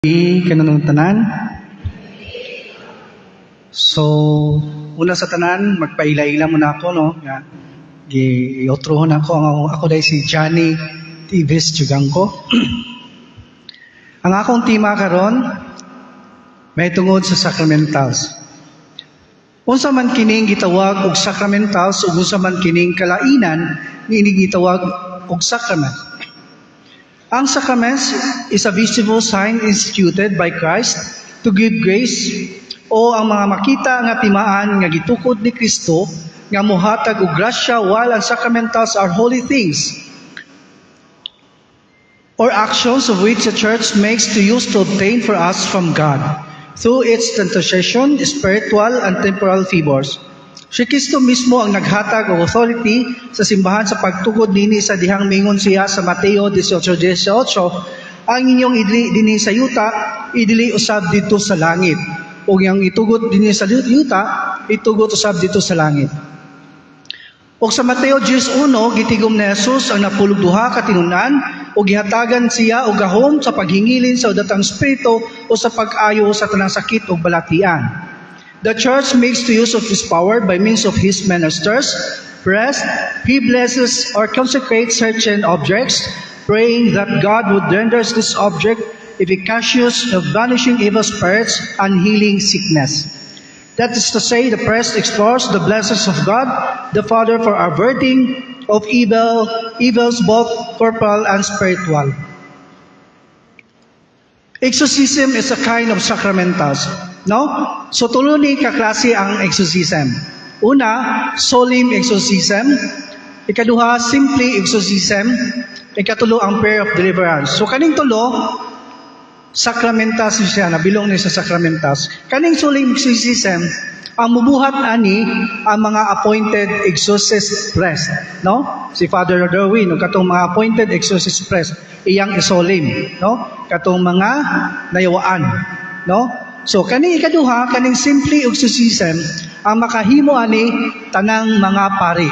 Kanunong tanan. So, una sa tanan, magpaila-ila muna ako, no? Nga, gi-otrohon ako, ang ako dahil si Johnny Tives Chugangko. Ang akong tema karon may tungod sa sacramentals. Unsa man kining gitawag og sacramentals ug unsa man kining kalainan ni gitawag og sacrament? Ang sacraments is a visible sign instituted by Christ to give grace o ang mga makita nga timaan nga gitukod ni Kristo nga muhatag og grasya, while ang sacramentals are holy things or actions of which the Church makes to use to obtain for us from God through its intercession spiritual and temporal favors. Si Kristo mismo ang naghatag og authority sa simbahan sa pagtugod nini sa dihang mingon siya sa Mateo 18:18, "Ang inyong idili dinhi sa yuta, idili usab didto sa langit. Ug ang itugot dinhi sa yuta, itugot usab didto sa langit." O sa Mateo 10:1, gitigom ni Jesus ang 12 ka tinun-an ug gihatagan siya og gahom sa paghingilin sa udatang espiritu o sa pag-ayo sa tanang sakit ug balatian. The Church makes the use of this power by means of his ministers. First, he blesses or consecrates certain objects, praying that God would render this object efficacious of banishing evil spirits and healing sickness. That is to say, the priest explores the blessings of God the Father for averting of evils both corporal and spiritual. Exorcism is a kind of sacramentals. No? So tulo ni kaklase ang exorcism. Una, solemn exorcism. Ikaduha, simple exorcism. Ikatulo, ang prayer of deliverance. So kaning tulo, sacramentals siya, na-belong ni sa sacramentals. Kaning solemn exorcism, ang mubuhat ani ang mga appointed exorcist priest, no? Si Father Derwin ug katong mga appointed exorcist priest iyang i-solemn, no? Katong mga nayawaan, no? So kaning ikaduha, kaning simple exorcism, ang makahimo ani tanang mga pari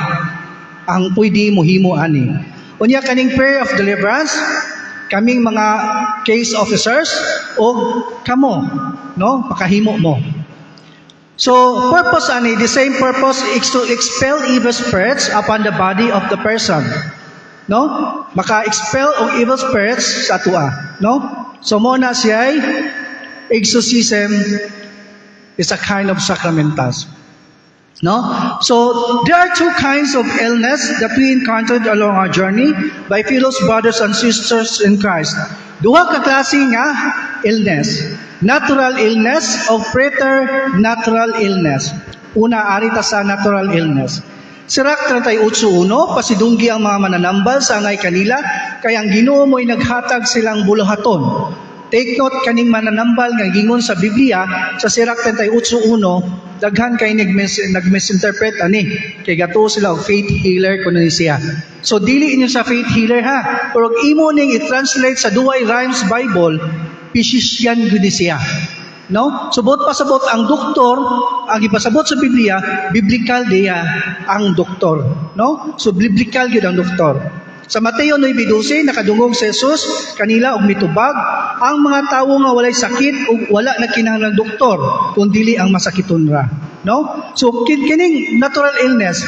ang pwede mohimo ani. Unya kaning prayer of deliverance, kaming mga case officers o kamo, no, makahimo mo. So, purpose ani, the same purpose is to expel evil spirits upon the body of the person. No? Maka-expel og evil spirits sa atua, no? So mo na siya exorcism is a kind of sacramentals. No? So, there are two kinds of illness that we encountered along our journey by fellow brothers and sisters in Christ. Duha ka klase nga illness. Natural illness o preternatural illness. Una, ari ta sa natural illness. Sirach 38.1, "Pasidunggi ang mga mananambal sa angay kanila, kay ang Ginoo mo'y naghatag silang buluhaton." Take note, kaning mananambal nga gingon sa Biblia sa Sirach 38.1, daghan kay nag-misinterpret ani kay gatuo sila og faith healer kuno ni siya. So dili inyo sa faith healer ha. Pero og imo ning i-translate sa Douay Rhimes Bible, physician gud ni siya. No? So buot pasabot ang doktor, ang ipasabot sa Biblia, biblical diya ang doktor, no? So biblical gyud ang doktor. Sa Mateo 9:12, nakadungog si Jesus kanila og mitubag, "Ang mga tawo nga walay sakit ug wala nagkinahanglan doktor, kun dili ang masakiton ra." No? So kining natural illness,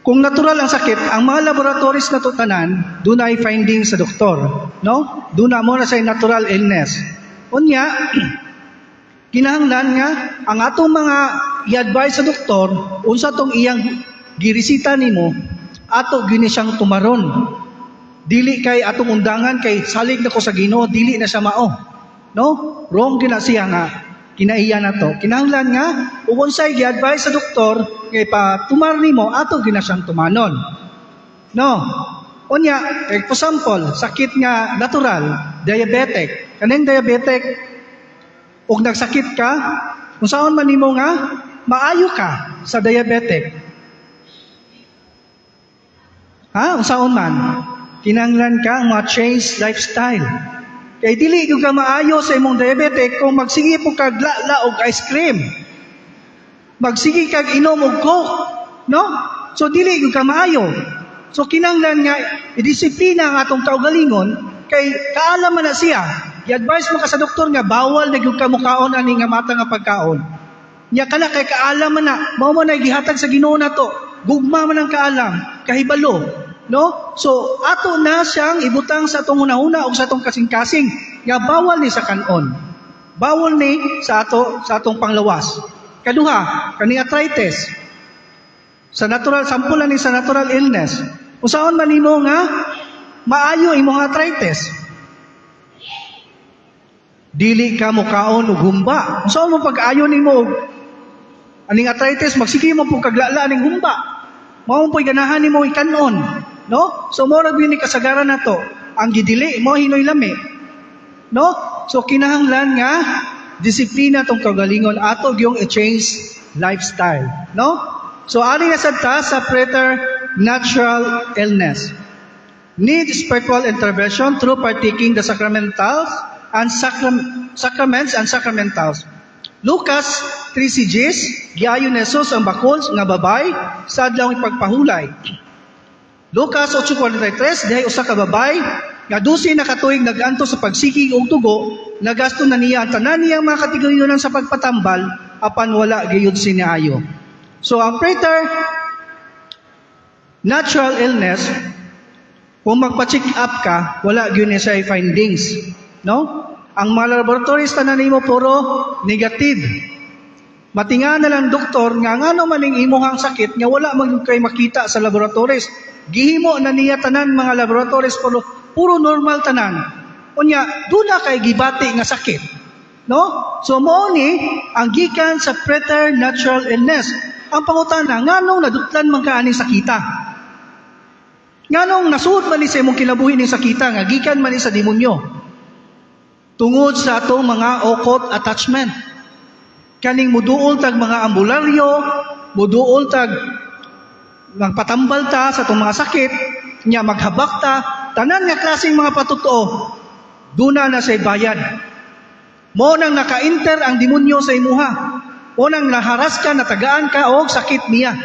kung natural ang sakit, ang mga laboratories na tanan, dunay findings sa doktor, no? Duna mo na sa natural illness. Unya, kinahanglan nga ang atong mga i-advise sa doktor, unsa tong iyang giresita nimo, ato gini siyang tumaron. Dili kay atong undangan kay salig na ko sa Ginoo, dili na siya mao. No? Wrong gina siya nga kinaiya na to. Kinahanglan nga ug unsay gi-advise sa doktor nga ipatumar nimo, ato gina siyang tumanon. No? Unya, like for example, sakit nga natural, diabetic. Kaning diabetic, ug nagsakit ka, unsaon man nimo nga maayo ka sa diabetic? Ha? Unsaon man? Kinahanglan ka nga change lifestyle. Kay dili gyud ka maayo sa imong diabetic kung magsige po kag la og ice cream. Magsige kag inom og Coke, no? So dili gyud ka maayo. So kinahanglan nga idisiplina ang atong kaugalingon kay kaalam man na siya. Gi-advise mo ka sa doktor nga bawal na gyud ka mukaon ani nga matang nga pagkaon. Nya kana kay kaalam man na, mao man na gihatag sa Ginoo nato. Gugma man ang kaalam, kahibalo, no? So ato na siyang ibutang sa atong hunahuna o sa atong kasing-kasing nga bawal ni sa kanon. Bawal ni sa ato, sa atong panglawas. Kaduha, kaning arthritis. Sa natural sample lang ni sa natural illness. Unsaon man nimo nga maayo imong arthritis? Dili ka mukaon og humba. Unsaon mo pag-ayo nimo og aning arthritis, magsige mo pud kaglala aning humba? Mao po'y ganahan nimo ikanon, no? So mao ra ni kasagaran nato. Ang gidili mo hinoy lami. No? So kinahanglan nga disiplina tong kaugalingon, ato gyung i-change lifestyle, no? So ari na sad ta sa preternatural illness. Need spiritual intervention through partaking the sacramentals and sacraments and sacramentals. Lucas 3:10, giayo ni Jesus ang bakol nga babay sa adlaw pagpahulay. Lucas 8:43, dihay usa ka babay nga 12 na katuig nag-antos sa pagsikig og dugo, nagasto na niya ang tanan niyang mga katigayunan sa pagpatambal, apan wala gayud sinaayo. So ang preternatural illness, kung magpa-check up ka, wala gyud ni siya findings, no? Ang mga laboratories tanan nimo puro negative. Matinga na lang doktor nga ngano man ning imuhang sakit nga wala man gyud kay makita sa laboratories. Gihimo na niya tanan mga laboratories, puro puro normal tanan. Unya, duna kay gibati nga sakit. No? So mao ni ang gikan sa preternatural illness. Ang pangutana, nganong nadutlan man ka aning sakita? Nganong nasuod man ni sa imong kinabuhi ning sakita nga gikan man ni sa demonyo? Tungod sa atong mga occult attachment. Kaning muduol tag mga ambularyo, muduol tag magpatambal ta sa atong mga sakit, nya maghabak ta, tanan nga klaseng mga patutuo, duna na say bayad. Mo nang naka-enter ang demonyo sa imuha. Mo nang naharas ka, natagaan ka og sakit niya.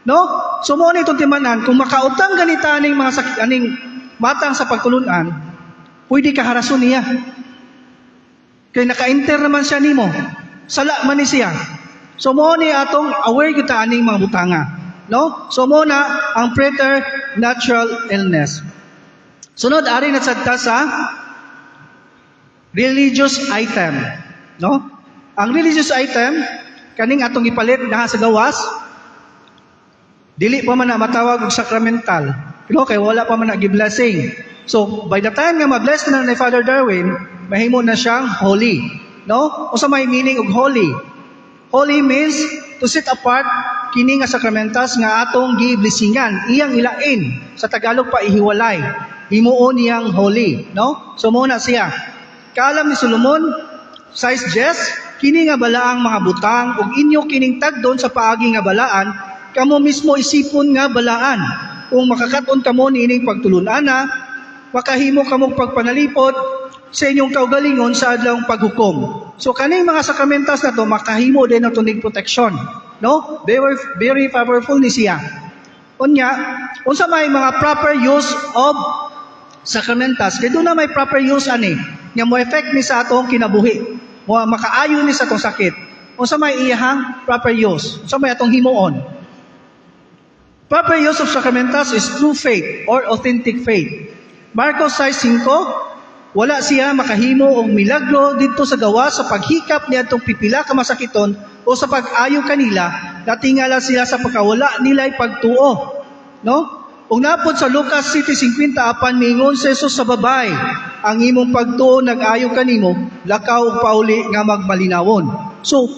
No? So mo ni itong timanan, kung makautang ganita aning mga sakit, aning matang sa pagtulunan, pwede ka harason niya. Kay naka-enter naman siya nimo. Sala man ni siya. So mo ni atong aware kita aning mga butanga. No? So mo na ang preternatural illness. Sunod, ari na sad ta sa religious item, no? Ang religious item kaning atong gipalit na sa gawas, dili pa man na matawag og sacramental. No, kay wala pa man na gi-blessing. So by the time nga ma-bless na ni Father Darwin, mahimo na siyang holy. No? Unsa may meaning og holy? Holy means to set apart kini nga sacramentals nga atong gi-blessingan, iyang ilain. Sa Tagalog pa, ihiwalay. Himuon niyang holy, no? So mo na siya. Kaalam ni Solomon, 6:10, kini nga balaang mga butang ug inyo kining tagdon sa paagi nga balaan, kamo mismo isipon nga balaan. Kung makakaton kamo niining pagtulun-ana, makahimo kamong pagpanalipod sa inyong kaugalingon sa adlawng paghukom. So kaning mga sakramentas na to makahimo din na tunig protection, no? Very very powerful ni siya. Unya, unsa may mga proper use of sacramentas? Kay duna may proper use ani nga mo effect ni sa atong kinabuhi. Mo makaayo ni sa atong sakit. Unsa may iyahang proper use? Unsa may atong himuon? Proper use of sacramentals is true faith or authentic faith. Marcos 6:5, wala siya makahimo og milagro didto sa gawas sa paghikap niadtong pipila ka masakiton o sa pag-ayo kanila, natingala sila sa pagkawala nila'y pagtuo. No? Ug napod sa Lucas 7:50, apan miingon si Jesus sa babay, "Ang imong pagtuo nag-ayo kanimo, lakaw ug pauli nga magmalinawon." So,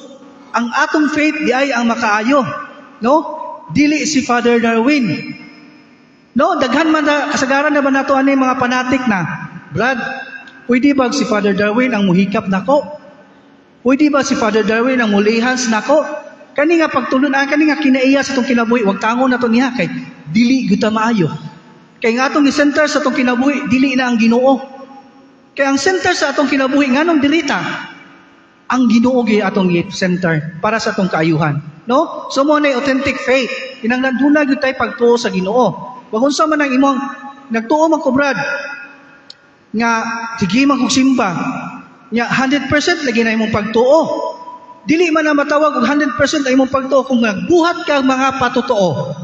ang atong faith di ay ang makaayo, no? Dili si Father Darwin. No, daghan man na kasagaran na ba nato ani mga fanatic na. "Brad, pwede ba si Father Darwin ang muhikap nako? Pwede ba si Father Darwin ang mu-lay hands nako?" Kani nga pagtulunan, kani nga kinaiya sa itong kinabuhi, wag tangon na to niya kay dili gyud ta maayo. Kay nga atong center sa atong kinabuhi, dili na ang Ginoo. Kay ang center sa atong kinabuhi, nganong dili ta? Ang Ginoo gyud atong center para sa atong kaayuhan. No? So mo na authentic faith. Kinahanglan duna gyud tay pagtuo sa Ginoo. Wag unsa man ang imong nagtuo man ko, Brad. Nga sige man kog simba. Nya 100% lagi na imong pagtuo. Dili man na matawag og 100% ang imong pagtuo kung nagbuhat ka mga patotoo.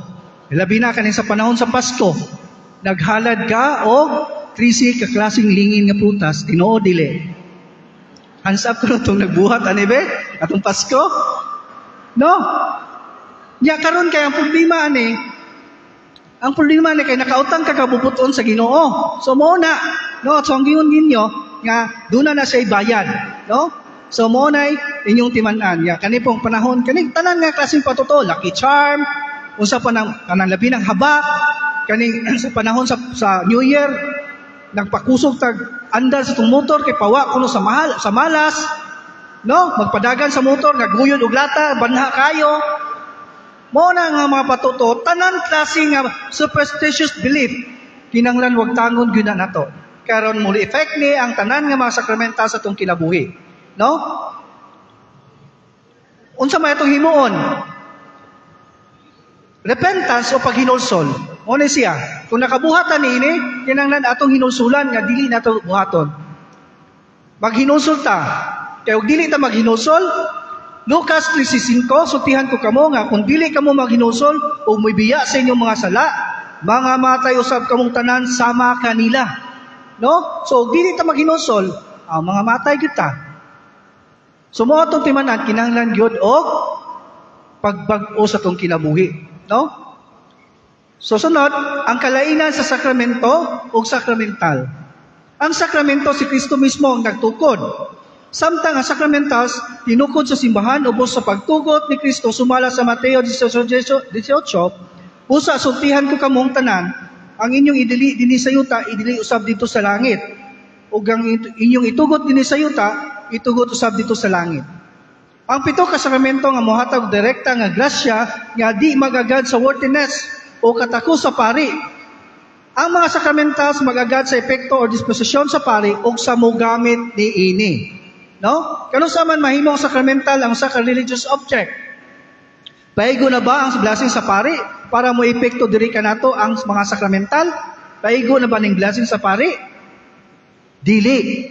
Labi na kaning sa panahon sa Pasko, naghalad ka og 13 ka klaseng lingin nga prutas, tinuod dili? Hands up ko itong nagbuhat ani be atong Pasko. No? Nya karon kay ang problema ani kay nakautang ka kabubut-on sa Ginoo. So mo na, no? So ang giingon ninyo nga duna na siya bayad, no? So mo na inyong timan-an. Nga kani pong panahon kani tanan nga klaseng patotoo, lucky charm, unsa pa nang kanang labi ng habak, kaning sa panahon sa New Year nagpakusog tag andar sa tong motor kay pawa kuno sa mahal sa malas, no? Magpadagan sa motor, nagguyon og lata, banha kayo. Mo na nga mga patuto, tanan klase nga superstitious belief, kinanglan wag tangon gyud na nato. Karon mo effect ni ang tanan nga mga sakramenta sa atong kinabuhi. No? Unsa may atong himuon? Repentance o paghinulsol. Mo ni siya. Kung nakabuhat ta niini, kinanglan atong hinulsulan nga dili nato buhaton. Maghinulsol ta. Kay og dili ta maghinulsol, Lucas 13:5, "Sultihan ko kamo nga kung dili kamo maghinulsol ug mobiya sa inyong mga sala, mga matay usab kamong tanan sama kanila." No? So, og dili ta maghinulsol, ang mga matay gyud ta. So mo atong timan-an, kinahanglan gyud og pagbag-o sa atong kinabuhi, no? So sunod, ang kalainan sa sakramento ug sakramental. Ang sakramento, si Kristo mismo ang nagtukod. Samtang ang sacramentals tinukod sa simbahan ubos sa pagtugot ni Kristo sumala sa Mateo 18, "Busa sultihan ko kamong tanan, ang inyong idili dinhi sa yuta, idili usab dito sa langit. Ug ang inyong itugot dinhi sa yuta, itugot usab dito sa langit." Ang pito ka sakramento nga mohatag og direkta nga grasya nga di magagad sa worthiness o katakos sa pari. Ang mga sacramentals magagad sa epekto or disposisyon sa pari o sa mogamit niini. No? Kanus-a man mahimong sacramental ang usa ka religious object? Paigo na ba ang blessing sa pari para mo epekto diri kanato ang mga sakramental? Paigo na ba ning blessing sa pari? Dili.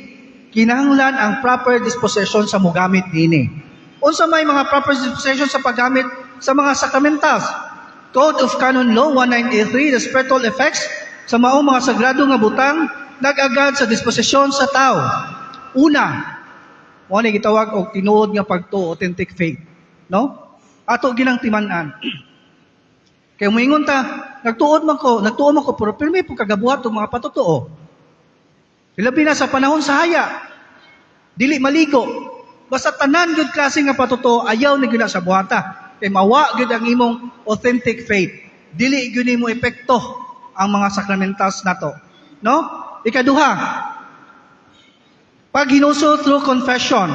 Kinahanglan ang proper disposition sa mogamit niini. Unsa may mga proper disposition sa paggamit sa mga sacramentals? Code of Canon Law 1983, the spiritual effects sa maong mga sagrado nga butang nag-agad sa disposisyon sa tao. Una, mo ni gitawag og tinuod nga pagtuo, authentic faith, no? Ato ginang timan-an. Kay moingon ta, nagtuod man ko, nagtuo man ko, pero pirmi po kagabuhat og mga patotoo. Labi na sa panahon sa haya, dili maligo. Basta tanan gyud klase nga patotoo, ayaw na gyud na sa buhata. Kay mawa gyud ang imong authentic faith. Dili gyud nimo epekto ang mga sacramentals nato. No? Ikaduha, pag hinulsol through confession.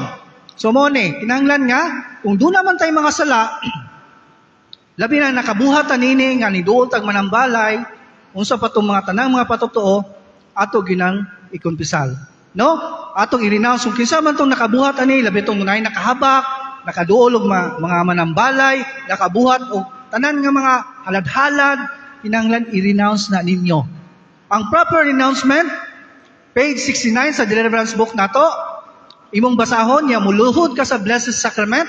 So mo ni, kinahanglan nga kung doon naman tayo mga sala, labi na nakabuhat nini nga niduol tag manambalay, unsa pa tong mga tanang mga patotoo, ato ginang ikumpisal. No? Atong i-renounce kung kinsa man tong nakabuhat ani, labi tong naay nakahabak, nakaduol og mga manambalay, nakabuhat og tanan nga mga halad-halad, kinahanglan i-renounce na ninyo. Ang proper renouncement, page 69 sa Deliverance Book nato, imong basahon niya, muluhod ka sa Blessed Sacrament,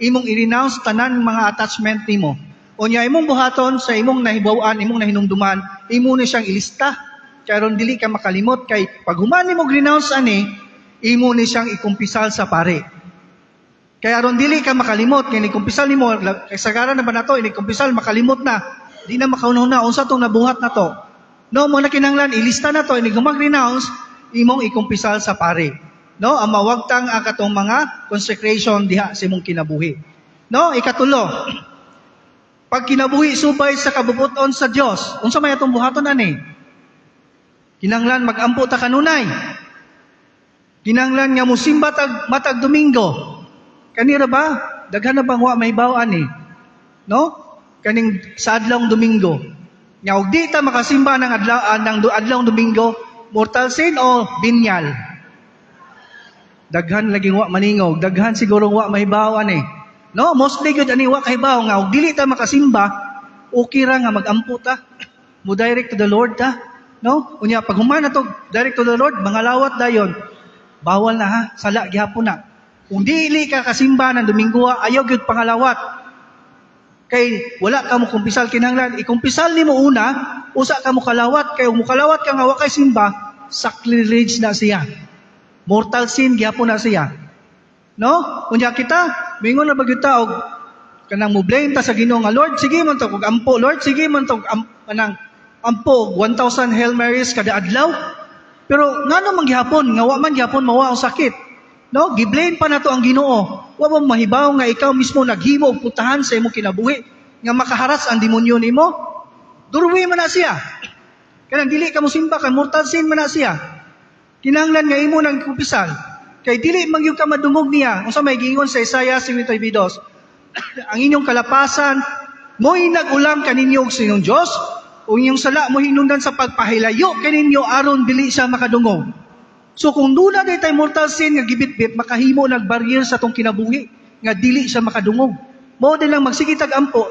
imong i-renounce tanan mga attachment nimo. Unya imong buhaton sa imong nahibaw-an, imong nahinumduman, imo ni siyang ilista. Karon dili ka makalimot kay pag human nimo renounce ani, imo ni siyang ikumpisal sa pare. Kaya aron dili ka makalimot kay nikumpisal nimo, kay sagaran na ba nato inikumpisal, makalimot na. Di na makaunahuna unsa tong nabuhat na to. No, mo na kinahanglan ilista na to, inig mag-renounce, imong ikumpisal sa pare. No, ang mawagtang ang katong mga consecration diha sa imong kinabuhi. No, ikatulo. Pag kinabuhi subay sa kabubuton sa Dios, unsa may atong buhaton ani? Kinahanglan magampo ta kanunay. Kinahanglan nga musimba tag matag Domingo. Kanira ba? Daghan na bang wa mahibaw ani? No? Kaning sa adlawng Domingo. Nya og di ta makasimba ng adlaw ng adlawng Domingo, mortal sin o venial? Daghan lagi wa maningog, daghan siguro wa mahibaw ani. No, mostly gyud ani wa kahibaw nga og dili ta makasimba, okay ra nga magampo ta. Mo direct to the Lord ta. No? Unya pag human na to direct to the Lord, mga lawat dayon. Bawal na ha, sala gihapon na. Kung dili ka kasimba ng Domingo, ayaw gyud pangalawat. Kay wala ka mo kumpisal. Kinahanglan ikumpisal nimo una, usa ka mo kalawat, kay mo kalawat ka nga wa kay simba, sacrilege na siya. Mortal sin gihapon na siya. No? Unya kita, mingon na ba gyud ta og kanang mo blame ta sa Ginoo nga, "Lord, sige man to kog ampo, Lord, sige man to kanang ampo 1,000 Hail Marys kada adlaw." Pero ngano man gihapon nga wa man gihapon mawa ang sakit? No? Gi-blame pa nato ang Ginoo. Wa ba mahibaw nga ikaw mismo naghimo og putahan sa imong kinabuhi nga makaharas ang demonyo nimo? Durwi man na siya. Kanang dili ka mo simba kay mortal sin man na siya. Kinahanglan nga imo nang kumpisal. Kay dili man gyud ka madungog niya. Unsa may giingon sa Isaiah 52? Ang inyong kalapasan mo'y nag-ulam kaninyo og sa inyong Diyos, o inyong sala mo hinungdan sa pagpahilayo kaninyo aron dili siya makadungog. So kung duna day tay mortal sin nga gibitbit, makahimo nag barrier sa atong kinabuhi nga dili siya makadungog. Mao din lang magsige tag ampo,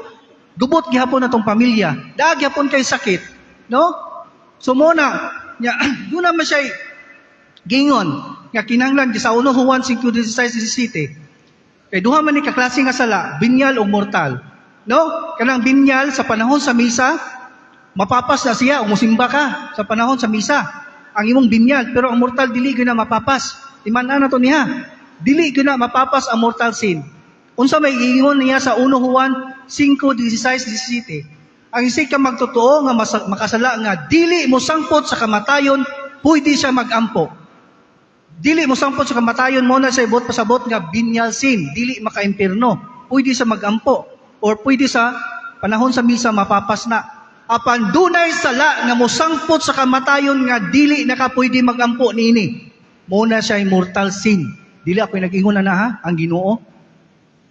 gubot gihapon atong pamilya, daa gihapon kay sakit, no? So mo na nya duna man siya gingon nga kinahanglan sa 1 Juan 5:16-17. Kay duha man ni ka klase nga sala, venial o mortal. No? Kanang venial, sa panahon sa misa, mapapas na siya o musimba ka sa panahon sa misa. Ang imong venial, pero ang mortal, dili gyud na mapapas. Timan-an na to niya. Dili gyud na mapapas ang mortal sin. Unsa may giingon niya sa 1 Juan 5:16-17? Ang isig ka magtotoo nga makasala nga dili mo sangpot sa kamatayon, pwede siya magampo. Dili mo sangpot sa kamatayon, mo na sa ibot pasabot nga venial sin, dili makaimpirno. Pwede sa magampo or pwede sa panahon sa misa mapapas na. Apan dunay sala nga mosangpot sa kamatayon nga dili na ka pwede magampo niini. Mo na siya mortal sin. Dili ako nag-ingon na ha, ang Ginoo.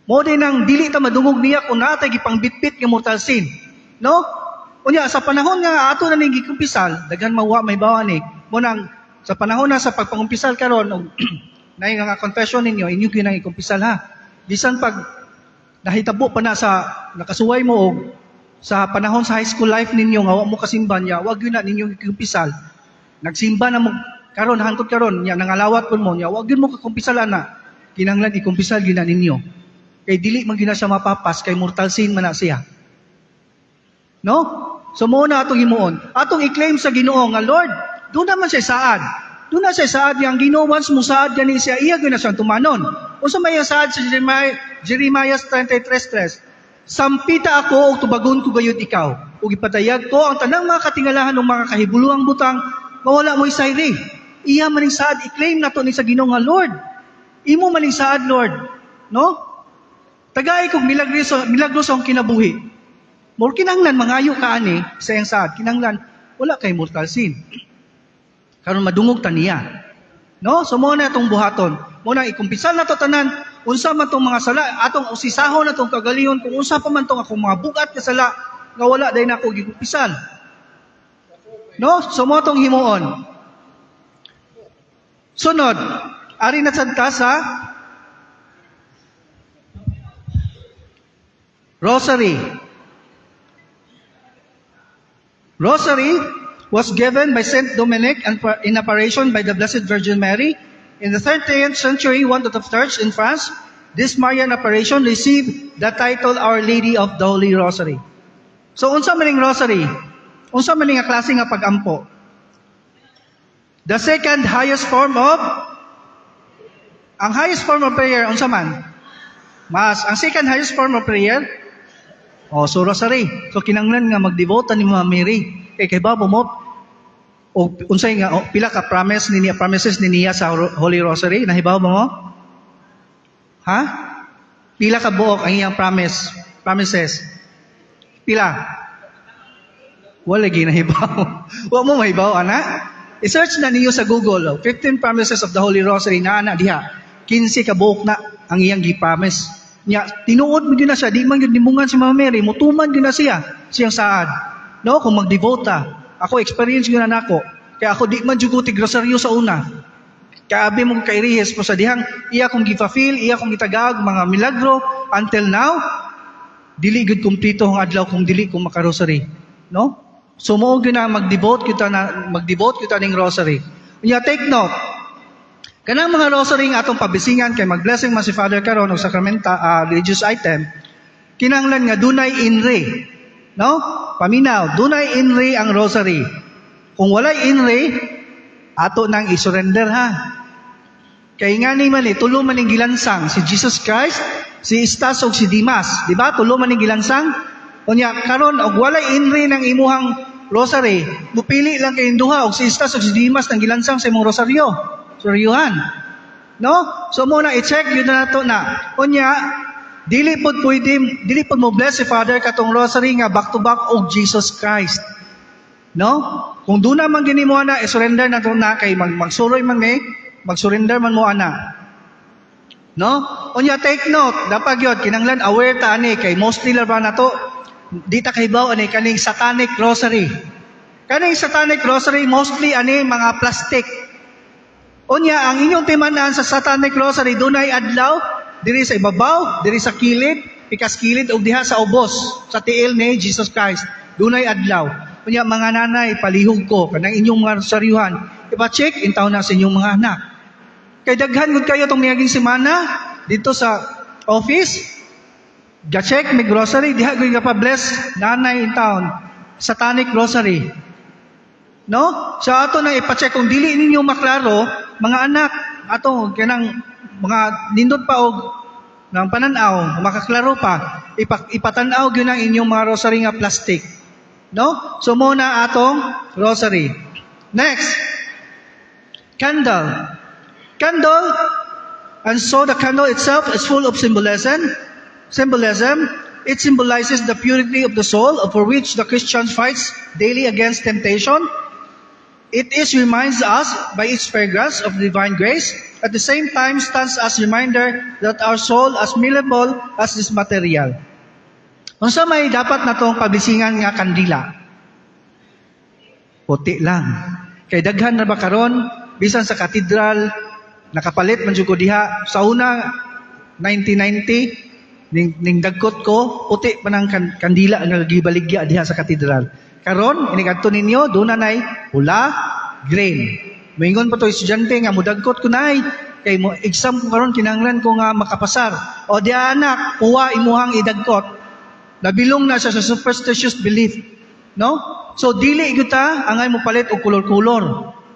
Mo din ang dili ta madungog niya kung natay gipangbitbit nga mortal sin. No? Unya sa panahon nga ato na ning gikumpisal, daghan mawa may bawa ni. Mo nang sa panahon na sa pagpangumpisal karon og nay nga confession ninyo, inyo gyud nang ikumpisal ha. Bisan pag nahitabo pa na sa nakasuway mo og sa panahon sa high school life ninyo nga wa mo kasimba niya, wag gyud na ninyo ikumpisal. Nagsimba na mo karon, hangtod karon nya nangalawat pud mo niya, wag gyud mo kakumpisal ana. Kinahanglan ikumpisal gyud na ninyo. Kay dili man gyud na siya mapapas kay mortal sin man na siya. No? So mo na atong himuon. Atong i-claim sa Ginoo nga, "Lord, doon naman siya saad." Doon na siya saad yang Ginoo, once mo saad gani siya, iya gyud na siyang tumanon. Unsa may ang saad sa Jeremiah 33:3? "Sampita ako ug tubagon ko gayud ikaw. Ug ipadayag ko ang tanang mga katingalahan ug mga kahibuluang butang mawala mo'y sayri." Iya man ning saad, i-claim nato ni sa Ginoo nga, "Lord, imo man ning saad, Lord." No? Tagay kog milagro, milagro sa akong kinabuhi. More kinahanglan mangayo ka ani sa iyang saad. Kinahanglan wala kay mortal sin. Karon madungog ta niya. No? So mo na atong buhaton. Mo na ikumpisal na to tanan unsa man tong mga sala, atong usisahon na tong kagalingon kung unsa pa man tong akong mga bugat nga sala nga wala day nako gikumpisal. No? So mo tong himuon. Sunod, ari na sad ta sa Rosary. Rosary was given by Saint Dominic and in apparition by the Blessed Virgin Mary. In the 13th century, one of the church in France, this Marian apparition received the title Our Lady of the Holy Rosary. So unsa man ning rosary? Unsa man ning nga klase nga pagampo? The second highest form of ang highest form of prayer, unsa man? Mass. Ang second highest form of prayer? Oh, so rosary. So kinanglan nga magdebota ni Mama Mary. Kay babo mo o unsay nga o, pila ka promise ni niya, promises ni niya sa Holy Rosary, nahibaw ba mo? Ha? Pila ka buok ang iyang promises? Pila? Wala gi nahibaw. Wa mo mahibaw ana? I-search na ninyo sa Google, oh, 15 promises of the Holy Rosary na ana diha. 15 ka buok na ang iyang gi-promise. Nya tinuod mo gyud na siya, di man gyud nimungan si Mama Mary, mutuman gyud na siya siyang saad. No, kung magdebota. Ako, experience gyud na nako. Kaya ako di man jud ko tig-rosaryo sa una. Kaabi mo kay Reyes po sa dihang iya kong gipa-feel, iya kong gitagag mga milagro until now, dili gud kumpleto ang adlaw kung dili ko makarosary. No? So mao gyud na mag-devote kita ning rosary. Unya, take note. Kanang mga rosary nga atong pabisingan kay mag-blessing man si Father karon og sakramenta, religious item, kinahanglan nga dunay inri. No? Paminaw, dunay inri ang rosary. Kung walay inri, ato nang i-surrender ha. Kay nga ni man eh, tulo man ning gilansang, si Jesus Christ, si Istas ug si Dimas, di ba? Tulo man ning gilansang. Unya karon og walay inri ng imuhang rosary, mupili lang kayong duha og si Istas ug si Dimas nang gilansang sa imong rosaryo. Rosaryuhan. No? So mo na i-check yun na nato na. Unya, dili pod pwede, dili pod mo bless si Father katong rosary nga back to back og Jesus Christ. No? Kung doon naman gini mo ana, i-surrender na to na kay magsuroy man may, mag-surrender man mo ana. No? Unya, take note, dapat gyud kinanglan aware ta ani kay mostly la ba nato di ta kahibaw ani kaning satanic rosary. Kaning satanic rosary, mostly ani mga plastic. Unya, ang inyong timan-an sa satanic rosary, dunay adlaw diri sa ibabaw, diri sa kilid, pikas kilid ug diha sa ubos sa tiil ni Jesus Christ. Dunay adlaw. Unya, mga nanay, palihog ko kanang inyong mga rosaryuhan, ipa-check intaw na sa inyong mga anak. Kay daghan gud kayo tong miaging semana dito sa office. Ga-check may grocery diha gyud nga pa-bless nanay in town. Satanic rosary. No? Sa ato na ipa-check kung dili ninyo maklaro, mga anak, ato kanang mga nindot pa og ng pananaw, makaklaro pa, ipatan-aw gyud ang inyong mga rosary nga plastic. No? So mo na atong rosary. Next, candle. Candle, and so the candle itself is full of symbolism. Symbolism, it symbolizes the purity of the soul for which the Christian fights daily against temptation. It is reminds us by its fragrance of divine grace. At the same time, stands as reminder that our soul as malleable as this material. Unsa may dapat natong pabisingan nga kandila? Puti lang. Kay daghan na ba karon bisan sa katedral, nakapalit man jud ko diha sa una 1990, ning dagkot ko, puti pa ng kandila nga gibaligya diha sa katedral. Karon inig-adto ninyo, doon na nay pula, green. Moingon pa to estudyante nga mudagkot ko, "Nay, kay mo exam ko karon, kinahanglan ko nga makapasar." "O di anak, puwa imuhang idagkot." Nabilong na siya sa superstitious belief, no? So dili gyud ta angay mo palit og kolor-kolor.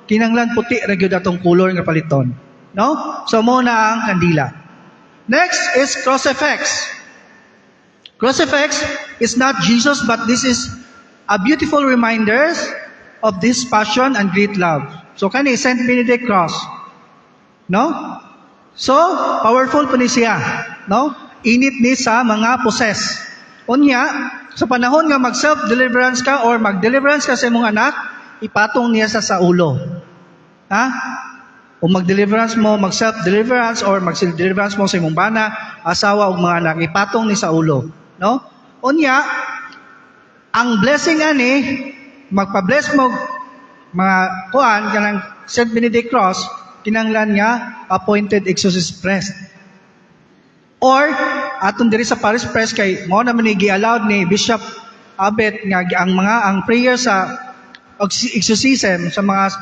Kinahanglan puti ra gyud atong kolor nga paliton, no? So mo na ang kandila. Next is crucifix. Crucifix is not Jesus, but this is a beautiful reminders of this passion and great love. So kani Saint Benedict cross. No? So powerful po ni siya, no? Init ni sa mga possess. Unya, sa panahon nga mag self-deliverance ka or mag-deliverance ka sa imong anak, ipatong niya sa ulo. Ha? O mag-deliverance mo, mag-self-deliverance or mag-deliverance mo sa imong bana, asawa ug mga anak, ipatong ni sa ulo. No? Unya, ang blessing ani, magpa-bless mo mga kuan kanang Saint Benedict cross, kinanglan nga appointed exorcist priest. Or aton diri sa parish priest kay mao naman ni gi-allowed ni Bishop Abet nga ang mga ang prayer sa exorcism sa mga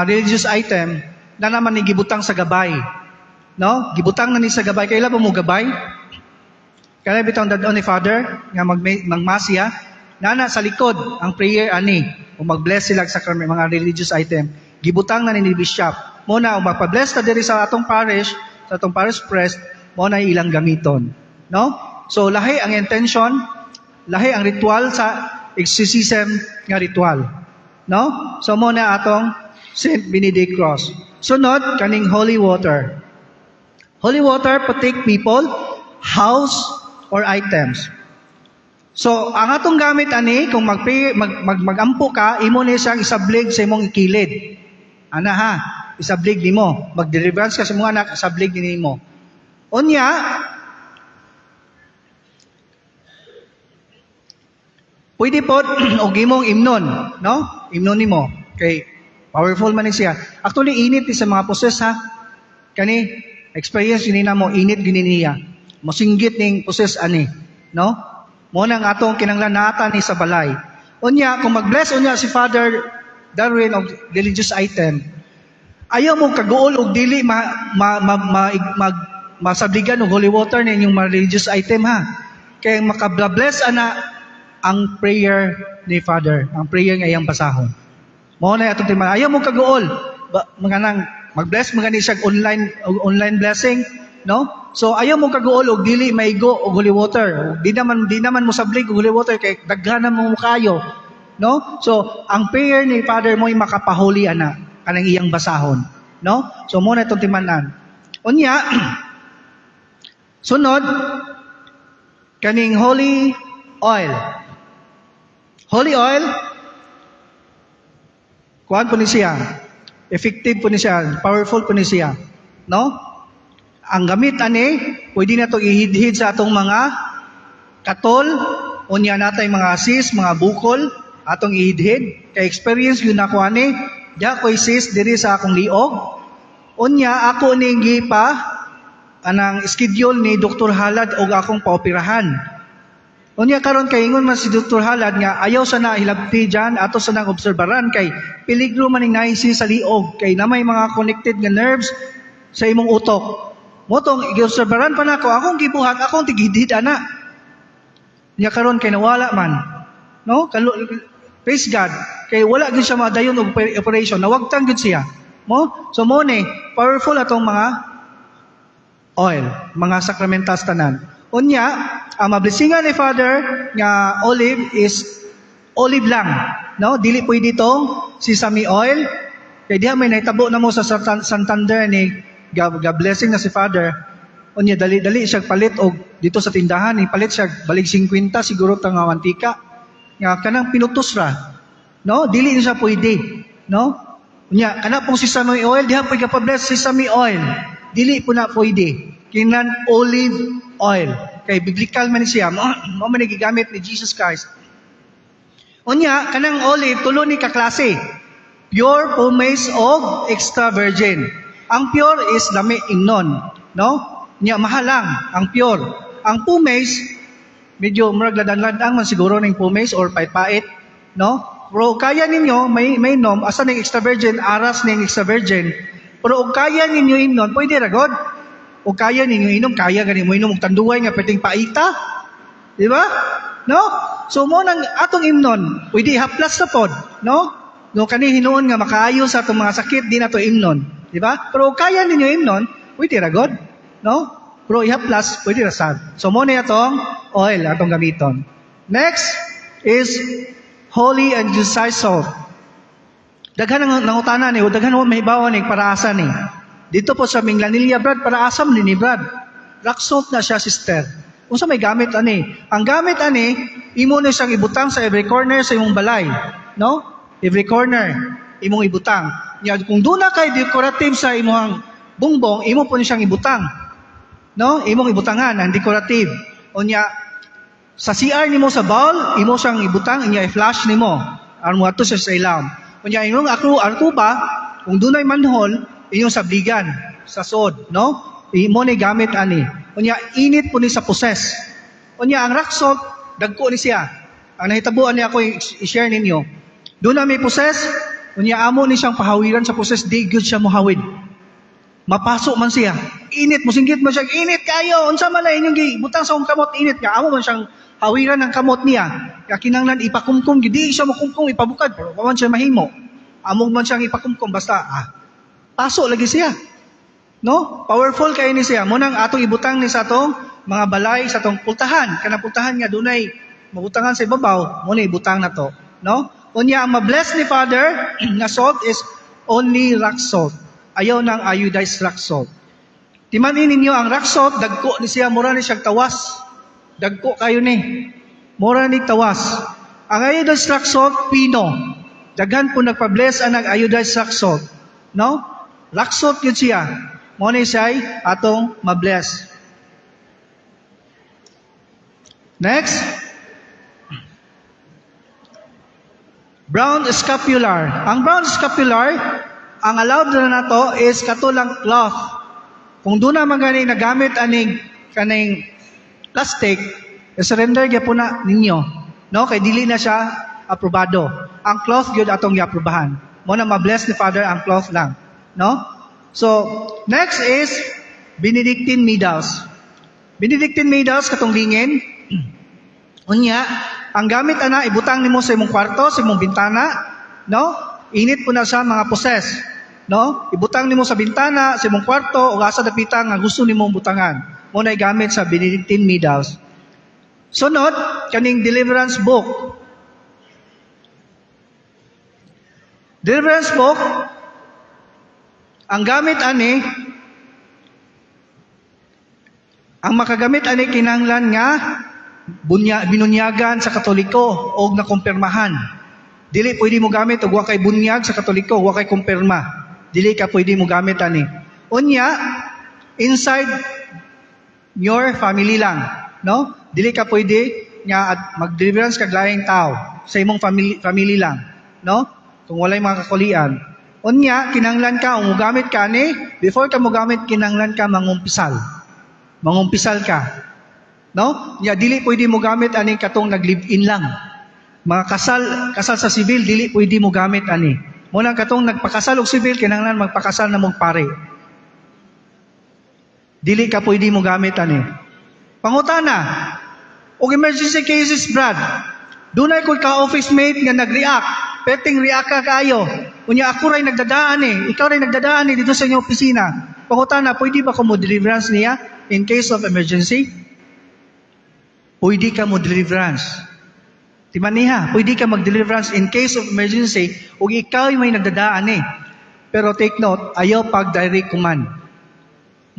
religious item na naman ni gibutang sa gabay. No? Gibutang na ni sa gabay. Kaila ba mo gabay? Kaya bitong dad ni Father nga magmasya nana sa likod ang prayer ani o mag-bless sila sa mga religious item. Gibutang na ni Bishop. Mo na magpa-bless ta diri sa atong parish, sa atong parish priest, mo na ilang gamiton. No? So lahi ang intention, lahi ang ritual sa exorcism nga ritual. No? So mo na atong Saint Benedict cross. Sunod kaning holy water. Holy water protect people, house, or items. So, ang atong gamit ani, kung mag, mag, mag, magampo ka, imo ni siyang isablig sa imong ikilid. Ana ha, isablig nimo. Mag-deliverance ka sa imong anak, isablig nimo. Unya, pwede po og imong imnon, no? Imnon nimo kay powerful man ni siya. Actually, init ni sa mga poses ha. Kani experience ni mo, init gini niya. Mosinggit ning poses ani, no? Mo nang atong kinanglan nata ni sa balay. Unya, kung mag-bless unya si Father Darwin og religious item, ayaw mo kaguol og dili ma, ma, ma, ma, mag, masabligan og holy water na inyong mga religious item ha. Kay makabless ana ang prayer ni Father, ang prayer nga iyang basahon. Mao na atong timan. Ayaw mo kaguol. Ba, mga nang mag-bless mga ni siya online blessing, no? So ayaw mo kaguol og dili maigo og holy water. Di naman mo sablig og holy water kay daghan na mo kayo, no? So ang prayer ni Father mo ay makapahuli ana kanang iyang basahon, no? So mo na itong timanan. Unya, sunod kaning holy oil. Holy oil, kuan po ni siya. Effective po ni siya, powerful po ni siya. No? Ang gamit ani, pwede na to ihidhid sa atong mga katol, unya natay mga cyst, mga bukol, atong ihidhid. Kay experience yun ako ani, diha ko'y cyst diri sa akong liog. Unya ako ning gipa anang schedule ni Dr. Halad og akong paoperahan. Unya karon kay ingon man si Dr. Halad nga ayaw sa na hilabti diyan, ato sa nang obserbaran kay peligro man ning naisi sa liog kay na may mga connected nga nerves sa imong utok. Motong giobserbaran pa nako, akong gibuhat, akong tigidhid ana. Nya karon kay nawala man. No? Praise God. Kay wala gyud siya madayon og operation, nawagtang gyud siya. Mo? So mo ni powerful atong mga oil, mga sakramentas tanan. Unya, ang mablessingan ni Father nga olive is olive lang, no? Dili pwede tong sesame oil. Kay diha may nahitabo na mo sa Santander ni ga, ga blessing na si Father. Unya dali-dali siya palit og dito sa tindahan, ipalit siya balig 50 siguro ta nga mantika. Nga kanang pinutos ra. No? Dili ni siya pwede, no? Unya kana pong sesame oil, diha pwede ka pa-bless sesame oil. Dili po na pwede. Kinahanglan olive oil. Kay biblical man ni siya, mo man ni gigamit ni Jesus Christ. Unya kanang olive, tulo ni ka klase. Pure, pumice og extra virgin. Ang pure is lami ingnon, no? Nya mahal lang ang pure. Ang pumice medyo murag ladan-ladang man siguro ning pumice or pait-pait, no? Pero kaya ninyo may nom asa ning extra virgin, aras ning extra virgin. Pero og kaya ninyo inon, pwede ra god. O kaya ninyo inom, kaya gani mo inom og tanduay nga perting paita. Di ba? No? So mo nang atong imnon, pwede haplas na pod, no? No, kani hinuon nga makaayo sa atong mga sakit, di na to imnon, di ba? Pero og kaya ninyo imnon, pwede ra god, no? Pero ihaplas, pwede ra sad. So mo na atong oil atong gamiton. Next is holy and exorcised salt. Daghan ang nangutana ni, daghan mo mahibawan ni para asa ni. Dito po sa Minglanilla, Brad, para asa man ni, Brad? Rock salt na siya, sister. Unsa may gamit ani? Ang gamit ani, imo na siyang ibutang sa every corner sa imong balay, no? Every corner imong ibutang. Nya kung duna kay decorative sa imong bongbong, imo po ni siyang ibutang. No? Imong ibutangan ang decorative. Unya sa CR nimo sa bowl, imo siyang ibutang, inya i-flush nimo. Aron mo ato siya sa ilawom. Unya imong ako arkuba, kung dunay manhole, inyong sabligan sa sod, no? Imo ni gamit ani. Unya init po ni sa poses. Unya ang rock salt, dagko ni siya. Ang nahitabuan niya ako i-share ninyo. Doon na may poses, unya amo ni siyang pahawiran sa poses, di gyud siya mohawid. Mapaso man siya. Init, musinggit man siya, "Init kayo, unsa man na inyong gibutang sa akong kamot, init." Nga amo man siyang hawiran ng kamot niya. Kaya kinanglan ipakumkum, di siya mokumkum, ipabukad, pero wa man siya mahimo. Amo man siyang ipakumkum, basta, paso lagi siya. No? Powerful kay ni siya. Munang atong ibutang ni sa atong mga balay, sa atong pultahan. Kanang pultahan nga dunay mabutangan sa ibabaw, mo na ibutang na to. No? Unya, ang mabless ni Father nga salt is only rock salt. Ayaw ng iodized rock salt. Timanin ninyo ang rock salt, dagko ni siya, mura ni siyang tawas. Dagko kayo ni. Mura ni tawas. Ang iodized rock salt, pino. Daghan po nagpa-bless ang iodized rock salt. No? Rock salt yun siya. Mo ni siya atong mabless. Next. Brown scapular. Ang brown scapular, ang allowed na nato is katulang cloth. Kung doon naman gani nagamit aning kaning plastic, surrender gyapon na ninyo. No, kay dili na siya aprobado. Ang cloth gyud atong giaprobahan. Mao na ma-bless ni Father ang cloth lang, no? So, next is Benedictine medals. Benedictine medals, katong lingin. Unya, ang gamit ana, ibutang nimo sa imong kwarto, sa imong bintana, no? Init po na sa mga poses, no? Ibutang nimo sa bintana, sa imong kwarto o asa dapita nga gusto nimong butangan. Mao na gamit sa Benedictine medals. Sunod, kaning deliverance book. Deliverance book, ang gamit ani, ang makagamit ani kinahanglan nga binunyagan sa Katoliko o nakumpirmahan. Dili pwede mo gamit og wa kay bunyag sa Katoliko, wa kay kumpirma. Dili ka pwede mo gamit ani. Unya, inside your family lang, no? Dili ka pwede nga at mag-deliverance kag laing tao sa imong family, family lang, no? Kung walay mga kakulian. Unya, kinahanglan ka kung mogamit ka ni, before ka mogamit, kinahanglan ka mangumpisal. Mangumpisal ka. No? Nya dili pwede mo gamit ani katong nag-live-in lang. Mga kasal, kasal sa sibil, dili pwede mo gamit ani. Mao nang katong nagpakasal og sibil, kinahanglan magpakasal na mong pare. Dili ka pwede mo gamit ani. Pangutana, og emergency cases, Brad, dunay ko ka office mate nga nag-react. Perting react ka kaayo. Unya ako ray nagdadaan eh. Ikaw ray nagdadaan eh dito sa inyong opisina. Pangutana, pwede ba ko mo deliverance niya in case of emergency? Pwede ka mo deliverance. Timaniha, pwede ka mag-deliverance in case of emergency ug ikaw may nagdadaan eh. Pero take note, ayaw pag direct command.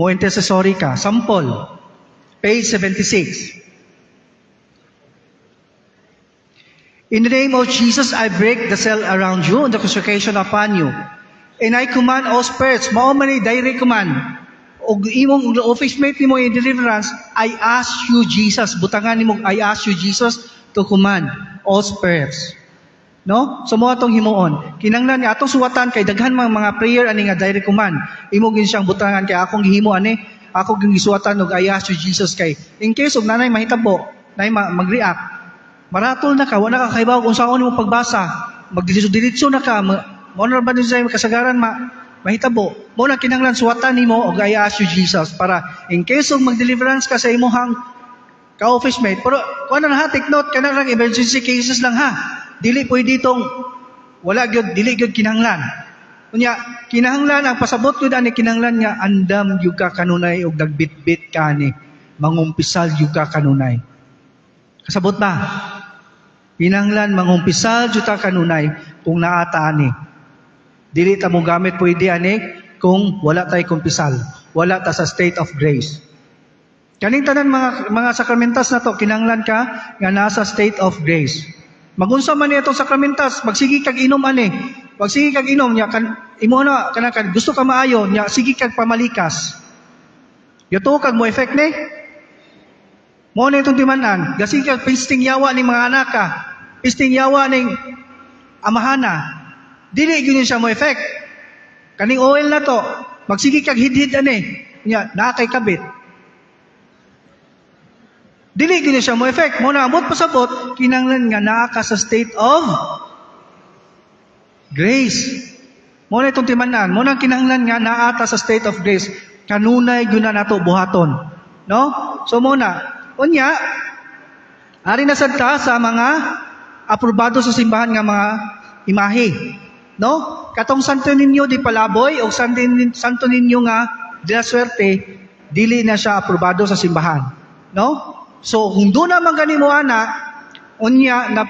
Mo intercessory ka. Sample, page 76. "In the name of Jesus, I break the cell around you and the consecration upon you. And I command all spirits," mao man ni direct command. Og imong office mate nimo in deliverance, "I ask you, Jesus," butangan nimo, "I ask you, Jesus, to command all spirits." No? So mao atong himuon. Kinanglan nga atong suwatan kay daghan mga prayer ani nga direct command. Imo gin siyang butangan kay akong gihimo ani, ako ging gisuwatan og "I ask you, Jesus" kay in case og nanay mahitabo, nay mag-react, maratol na ka, wala ka kahibaw kung saan mo pagbasa. Magdiretso-diretso na ka, mao na ba sa kasagaran mahitabo. Mao na kinahanglan suwatan nimo og "I ask you, Jesus" para in case og mag-deliverance ka sa imuhang ka-office mate. Pero kuan na ha, take note, kana lang emergency cases lang ha. Dili pwede itong wala gyud, dili gyud kinahanglan. Unya, kinahanglan ang pasabot gyud ani, kinahanglan nga andam gyud ka kanunay og nagbitbit ka ni. Mangumpisal gyud ka kanunay. Kasabot ba? Kinahanglan mangumpisal jud ta kanunay kung naata ani. Dili ta mo gamit pwede ani kung wala tay kumpisal, wala ta sa state of grace. Kaning tanan mga sakramentas na to, kinahanglan ka nga nasa state of grace. Magunsa man ni itong sakramentas, magsige kag inom ani. Magsige kag inom nya kan imo na kanang kan gusto ka maayo nya sige kag pamalikas. Yuto kag mo effect ni. Mao na itong timan-an. Gasige kag pisting yawa ning mga anak ka. Pisting yawa ning amahana. Dili gyud siya mo effect. Kaning oil na to, magsige kag hidhid ani. Nya naa kay kabit. Dili gyud siya mo effect. Mao na amot pasabot, kinahanglan nga naa ka sa state of grace. Mao na itong timan-an. Mao na kinahanglan nga naa ta sa state of grace. Kanunay gyud na nato buhaton. No? So mao na. Unya, ari na sad ta sa mga aprobado sa simbahan nga mga imahe. No? Katong Santo Niño de Palaboy o Santo Niño nga de la Suerte, dili na siya aprobado sa simbahan. No? So kung doon naman gani mo ana, unya na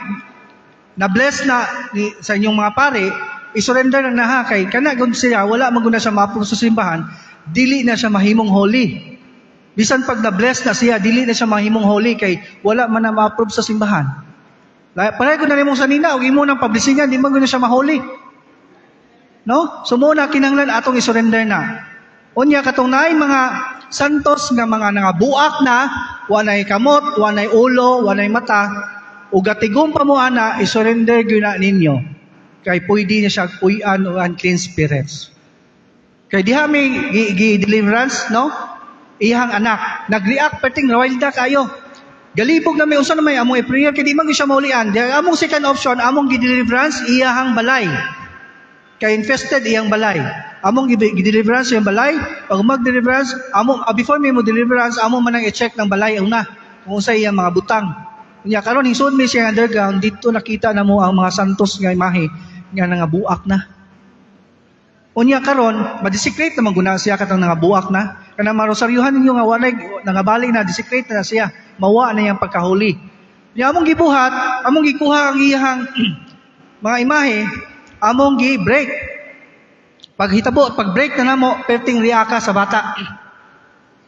na bless na ni, sa inyong mga pare, i-surrender na ha kay kana gud siya wala man gud na siya ma-approve sa simbahan, dili na siya mahimong holy. Bisan pag na-bless na siya, dili na siya mahimong holy kay wala man na ma-approve sa simbahan. Pareho na nimong sanina og imo nang pablisingan, di man gud na siya mahuli. No? So mao na kinahanglan atong i-surrender na. Unya, katong naay mga santos nga mga nangabuak na, wa nay kamot, wa nay ulo, wa nay mata, ug gatigom pa mo ana, i-surrender gyud na ninyo. Kay pwede na siya puy-an o unclean spirits. Kay diha may gi deliverance, no? Iyang anak nagreact perting rawilda kayo. Galibog na may unsa na may among i-prayer kay di man gyud siya maulian. Di, among second option, among gi-deliverance iyahang balay. Kay infested iyang balay. Among gi-deliverance iyang balay. Pag mag-deliverance, amo before may mo deliverance, amo man ang i-check ng balay una kung unsa iyang mga butang. Unya karon hingsoon mi siya underground dito, nakita na mo ang mga santos nga imahe nga nangabuak na. Unya karon, ma-desecrate naman guna siya katong nangabuak na. Kana marosaryuhan ninyo nga walay nangabali na, desecrate na siya. Mawa na iyang pagkahuli. Unya among gibuhat, among gikuha ang iyang mga imahe, among gi-break. Paghitabo, pag break na namo, perting reaka sa bata.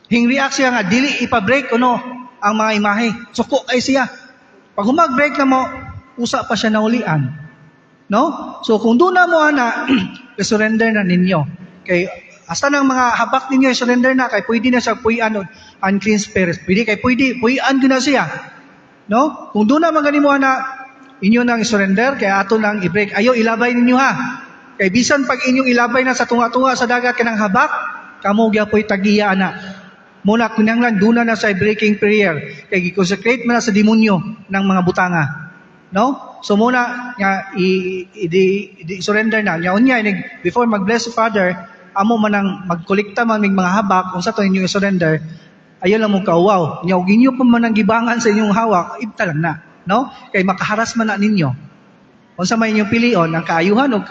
Hing react siya nga dili ipa-break uno ang mga imahe. Suko kay siya. Pag humag-break na mo, usa pa siya naulian. No? So kung doon na mo ana, i-surrender na ninyo. Kay hasta ng mga habak ninyo i-surrender na kay pwede na siya puy-an og unclean spirits. Pwede kay pwede puy-an gyud na siya. No? Kung doon na man gani mo ana, inyo nang i-surrender kay ato nang i-break. Ayo ilabay ninyo ha. Kay bisan pag inyong ilabay na sa tunga-tunga sa dagat kanang habak, kamo gyapoy tagiya ana. Muna kinahanglan duna na sa breaking prayer kay gi-consecrate man na sa demonyo ng mga butanga. No? So muna nga i surrender na. Nya unya inig before mag-bless si Father, amo man ang magkolekta man mig mga habak unsa to inyong i-surrender. Ayo lang mo kauwaw. Nya og inyo pa man ang gibangan sa inyong hawak, ibta lang na, no? Kay makaharas man na ninyo. Unsa may inyong pilion, ang kaayuhan o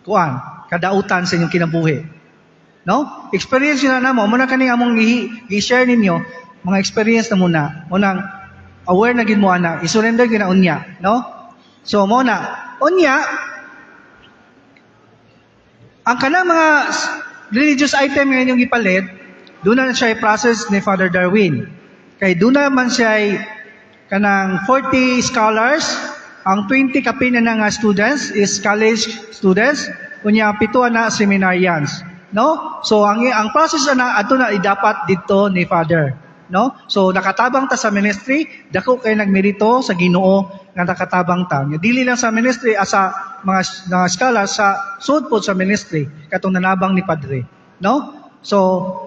kuan, kadautan sa inyong kinabuhi. No? Experience yun na namo. Muna kaning among i-share ninyo, mga experience na muna. Munang aware na gid mo ana, i-surrender gyud na unya, no? So mo na, unya ang kanang mga religious item nga inyong gipalit, doon na siya i-process ni Father Darwin. Kay doon na man siya kanang 40 scholars, ang 20 kapin na nga students is college students, unya pito na seminarians. No? So ang process na ato na idapat dito ni Father. No? So nakatabang ta sa ministry, dako kay nagmerito sa Ginoo nga nakatabang ta. Nga dili lang sa ministry asa mga scholars sa sud pod sa ministry katong nanabang ni Padre. No? So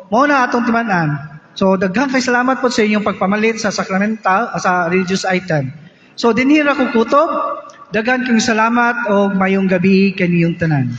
mao na atong timan-an. So daghan kay salamat po sa inyong pagpamalit sa sacramental, sa religious item. So dinhi ra ko kutob. Daghan kayong salamat og mayong gabi kaniyong tanan.